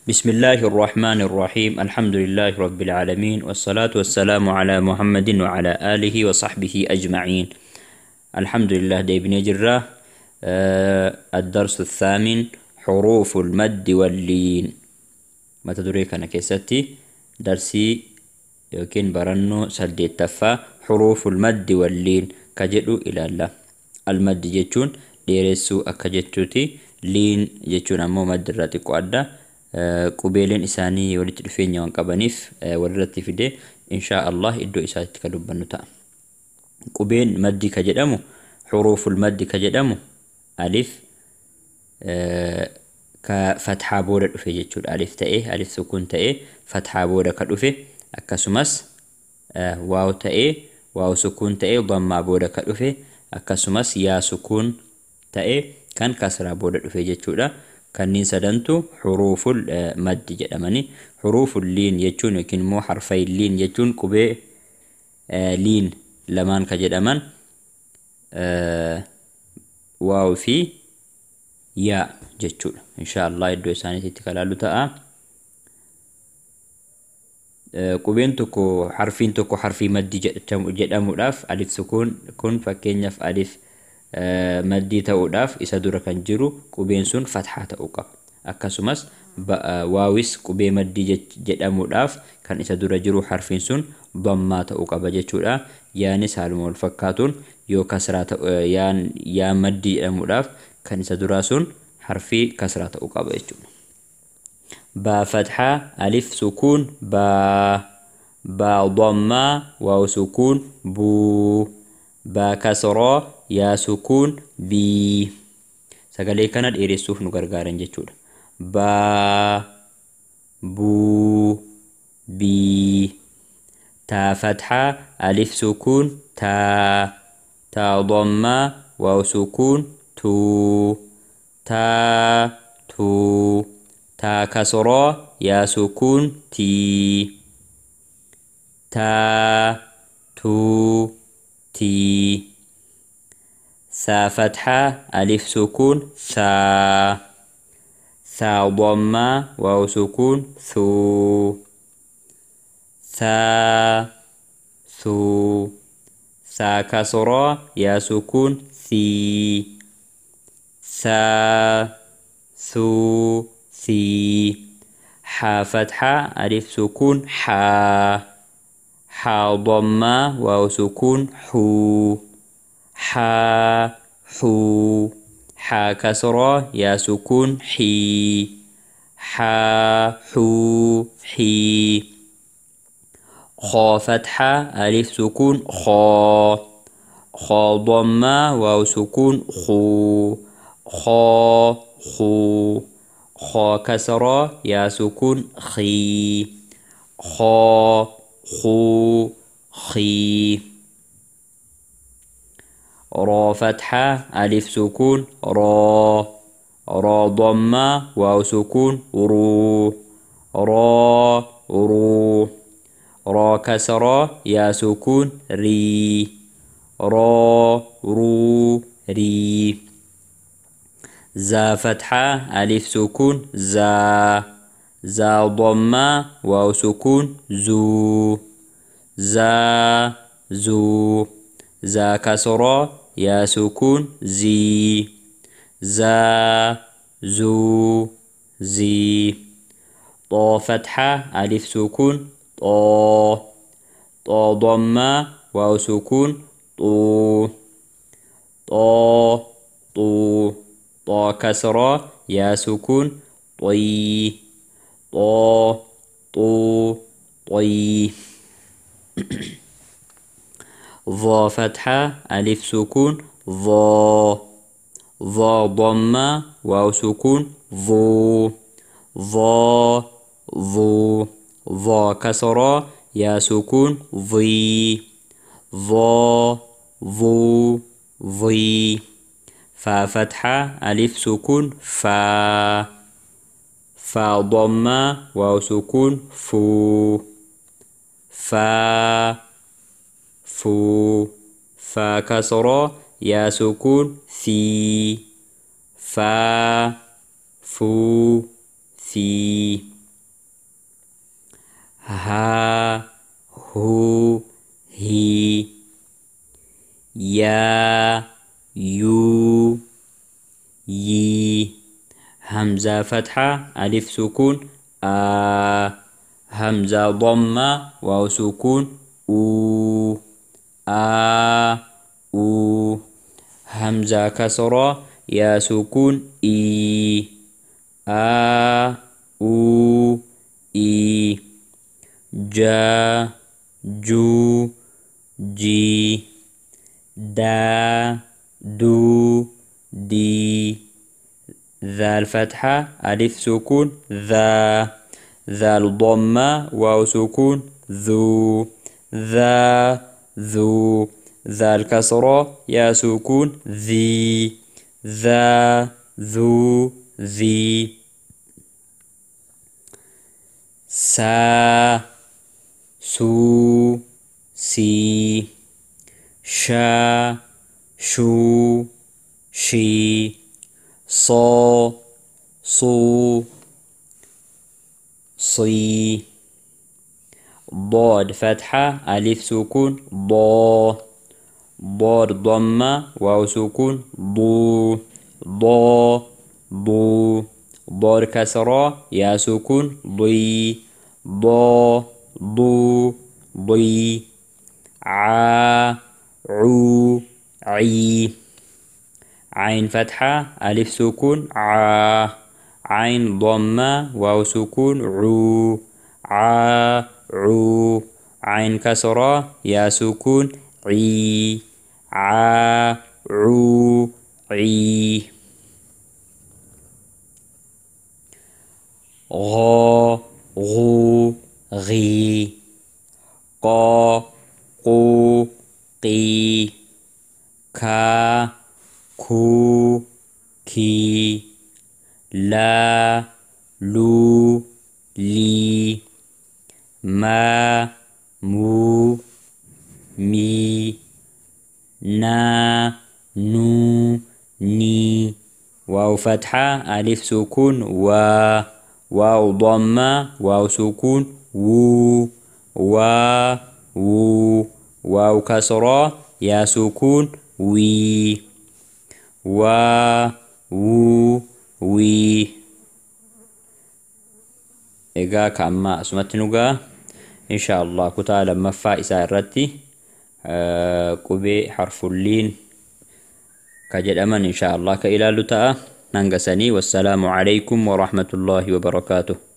بسم الله الرحمن الرحيم. الحمد لله رب العالمين، والصلاة والسلام على محمد وعلى آله وصحبه أجمعين. الحمد لله. ديبني جرة الدرس الثامن، حروف المد واللين. Mata duree kana keessatti darsii yookiin barannoo 8ffaa حروف المد واللين ka jedhu ilaalla. المد jechuun dheeressuu akka jechuuti. لين jechuun ammoo maddi irraa xiqqoo adda. Qubeeleen isaanii walitti dhufeenya waan qabaniif walirratti fide. Inshaa Allah iddoo isaatti kan dubbannu ta'a. Qubeen maddi ka jedhamu, حروف المد ka jedhamu, alif ka fatxaa booda dhufe jechuudha. Alif ta'ee, alif sukuun ta'ee fatxaa booda ka dhufe, akkasumas waaw ta'ee, waaw sukuun ta'ee dammaa booda ka dhufe, akkasumas yaa sukuun ta'ee kan kasraa booda dhufe jechuudha. Kanneen sadantu حروف المد jedhamani. حروف اللين jechuun yookiin immoo حرفي اللين jechuun, qubee liin lamaan ka jedhaman waaw fi yaa jechuudha. Insha Allah iddoo isaaniitti kan ilaallu ta'a. Qubeen tokko, harfiin tokko harfii maddii jedhamuudhaaf, alif sukuun kun fakkeenyaaf alif maddii ta'uudhaaf, isa dura kan jiru qubeen sun fatxaa ta'uu qaba. Akkasumas waawis qubee maddii jedhamuudhaaf kan isa dura jiru harfiin sun dammaa ta'uu qaba jechuudha. Yaanis haaluma wal fakkaatuun yoo kasraa ta'u, yaan yaa maddii jedhamuudhaaf kan isa duraa sun harfii kasraa ta'uu qaba jechuudha. Baa fatxaa, alif sukuun baa, baa dammaa, waaw sukuun buu, baa kasraa, yaa sukuun bii. Sagalee kana dheeressuuf nu gargaaran jechuudha. Baa, buu, bii. Taa fatxaa, alif sukuun taa, taa dammaa, waaw sukuun tuu, taa tuu, taa kasraa, yaa sukuun tii, taa tuu tii. Saa fatxaa, alif sukuun saa, saa dammaa, waaw sukuun thuu, saa thuu, saa kasraa, yaa sukuun thii, saa thuu thii. Xaa fatxaa, alif sukuun xaa, xaa dammaa, waaw sukuun xuu, xaa xuu, xaa kasraa, yaa sukuun xii, xaa xuu xii. خا فتحة، ألف سكون خا، خا ضمة، واو سكون خو، خا خو، خا كسرة، يا سكون خي، خا خو خي. را فتحة، ألف سكون را، را ضمة، واو سكون رو، را رو، را كسرة، يا سكون ري، را رو ري. زا فتحة، ألف سكون زا، زا ضمة، واو سكون زو، زا زو، زا كسرة، يا سكون زي، زا زو زي. طا فتحة، ألف سكون طا، طا ضمة، واو سكون طو، طا طو، طا كسرة، يا سكون طي، طا طو طي. ظا فتحة، ألف سكون ظا، ظا ضمة، واو سكون ظو، ظا ظو، ظا كسرة، يا سكون ظي، ظا ظو ظي. فا فتحة، ألف سكون فا، فا ضمة، واو سكون فو، فا فو، فا كسرة، يا سكون في، فا فو. في، ها، هو، هي، يا، يو، يي. همزة فتحة، ألف سكون، آ، همزة ضمة، واو سكون، أو، آ، أو، همزة كسرة، يا سكون، إي، آ، أو، إي، جا، جو، جي، دا، دو، دي. ذال فتحة، ألف سكون، ذا، ذال ضمة، واو سكون، ذو، ذا، ذو، ذال كسرة، يا سكون، ذي، ذا، ذو، ذي. سا، سو، سي، شا، شو، شي، صا، صو، صي. ضاد فتحة، ألف سكون، ضا، ضاد ضمة، واو سكون، ضو، ضا، ضو، ضاد كسرة، يا سكون، ضي، ضا، ضو، ضي. عا، عو، عي. عين فتحة، ألف سكون، عا، عين ضمة، واو سكون، عو، عا، عو، عين كسرة، يا سكون، عي، عا، عو، عي. غا، غو، غي، قا، قو، قي، كا، كو، كي، لا، لو، لي، ما، مو، مي، نا، نو، ني. واو فتحة، ألف سكون، وا، واو ضمة، واو سكون، وو، وا، وو، واو كسرة، يا سكون، وي، وا، وو، وي. Egaa ka ammaa asumatti nu ga'a. Insha Allah kutaa lammaffaa isaa irratti qubee harfulliin ka jedhaman insha Allah ka ilaallu ta'a. Hanga sanii, wassalaamu alaykum wa rahmatullahi wa barakaatuh.